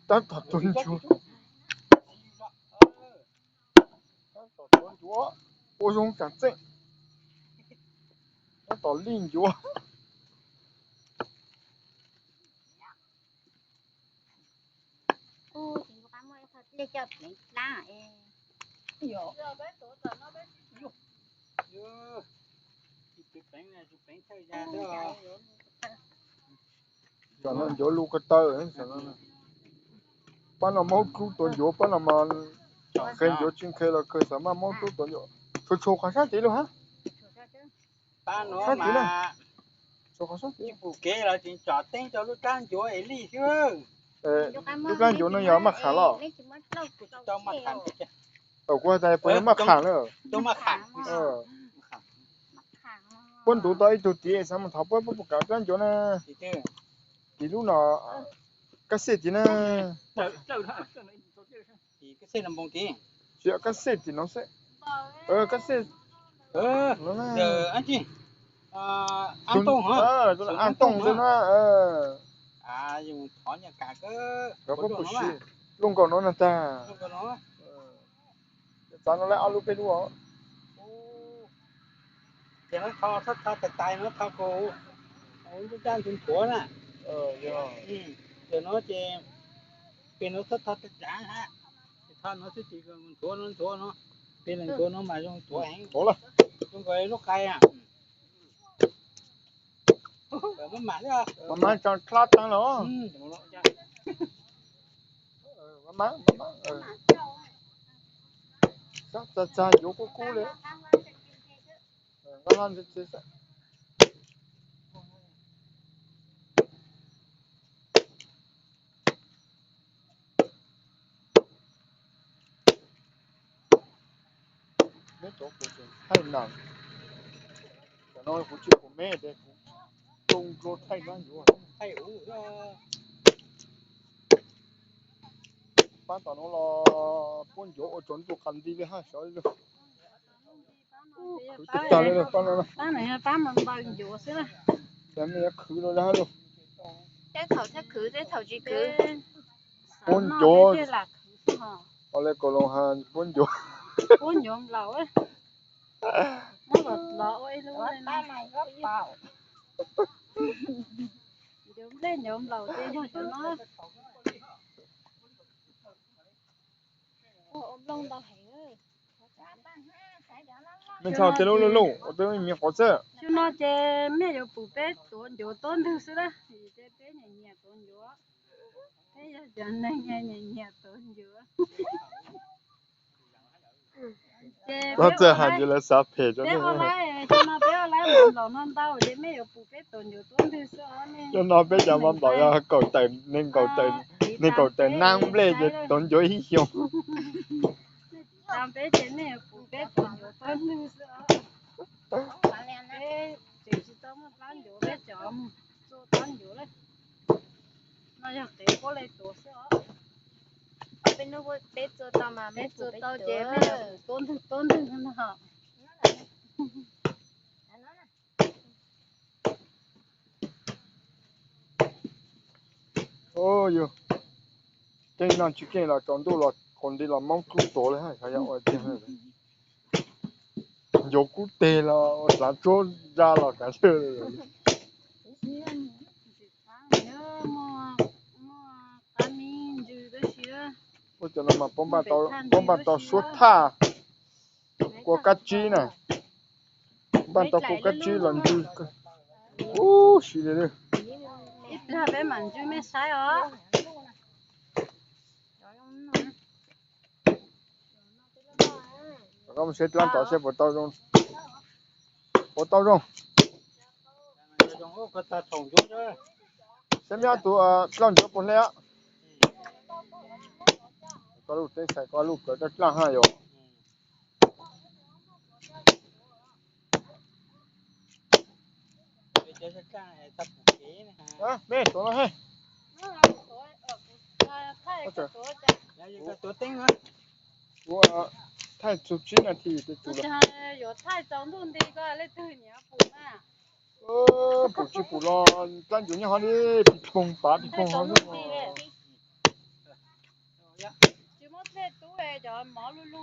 Tab tom tuav ncuav. Tab tom tuav ncuav. Ua zoo tsam txeej. Tab tom lij ncuav. Tam no ncuav lus ko taw. Pab no Hmoob Dlub tuav ncuav, pab no mas nqhis ncuav tsis nqhis los kawg, xav mas Hmoob Dlub tuav ncuav. Tshuav tshuav qhov sab tid lawm hab. Sab tid na. Tshuav qhov sab tid. Lub plab ncuav no yog maj qham los? Kuv has tas puas yog maj qham na. Puab ntuv tau ib tug tid xav mas thov puab, puab puas kam plab ncuav na. Tim lub no, kab xej tim na. Tsis yog kab xej tim no xwb. Kab xej, ab tooj ntawd na. Puab puas siv lub nkaus no na tag. Txav no lawm ob lub peb lub os. Ces no tho, tho tais tais no tho kaus, lub raj ntxuav ntxuav na. Ces no ces pem no txhob tho tais tais hab, tho no xwb ces ntxuav no ntxuav no, pem no ntxuav no mas zoo ntxuav heev, zoo nkaus lub qai. Mas mas tso dlab taag los. Txag txag yuav kub kub li. Neb cov kuv tseem thaij nas, cov no kuv tsis pum me ces kuv tu nrua thaij nab yuav. Pab tom no los puab ncuav ua tsaus ntuj qas nti li hab sawv li. Khwv tag tag li pab no. Pab no yog pab ntaus ncuav xwb na. Ces nej yuav khwv rau li hab lauj. Tej thaum thiaj khwv, tej thaum tsis khwv. Puab ncuav. Ua li kaus loos has puab ncuav. Puab ncuav nplaum. Muab los lov ua ib lub li no. Ncuav nplej ncuav nplaum ces yog cov no. Ua nplooj ntau heev. Mej txhaj tej lub luj luj ua tej me me qhov xwb. Xyoo no ces mej yuav pum peb tuav ncuav tuab ntwg xwb na, ces peb nyiam nyiam tuav ncuav. Peb yog cov neeg nyiam nyiam tuav ncuav. Koj txawj has ces lawv xav phem rau nej. Xyoo no peb ua laib mov nplaum no ntau ces mej yuav pum peb tuav ncuav tuab ntwg xwb os. Xyoo no peb cov mov nplaum yog kaum tawm, nees nkaum tawm nab nplej ces tuav ncuav ib xyoos. Peb ces nej yuav pum peb tuav ncuav tuab ntwg xwb os. Peb tseem tsis tau muaj plab ncuav, peb tseem txua plab ncuav lawm. No yog qev puab le tuav xwb os. Peb txua tau ces mej yuav pum tuab ntwg tuab ntwg no. Yog keej noj tsis keej los tsaus ntuj los qaus nti los Moob Dlub tuav li hab, xyov yog ua tiag. Ncuav kub teg los ua xav tsuab zaj los kav xwb. Ua cov no mas puab npaj tau suab thaj, kua kab tsib na, npaj tau kua kab tsib los ntsw. Ub, sim li. Ib plag peb mam ntsw mej saib os. Koj mus saib dlaab tod seb puas tau zoo. Puas tau zoo. Seb meb ob tug dlaaj ncuav puas hle. Koj lub teb xais koj lub kawv dlaaj dlaaj hab yom. Meb tuav no he. Kuv thaij txug tsib nas this. Yuav thaij tsaus ntuj nti koj leej twg nyiam pum na. Pum tsis pum los dlaab ncuav nyob hov li, pis poog pav pis poog hov. Tsis muaj txhej tub cov mov luj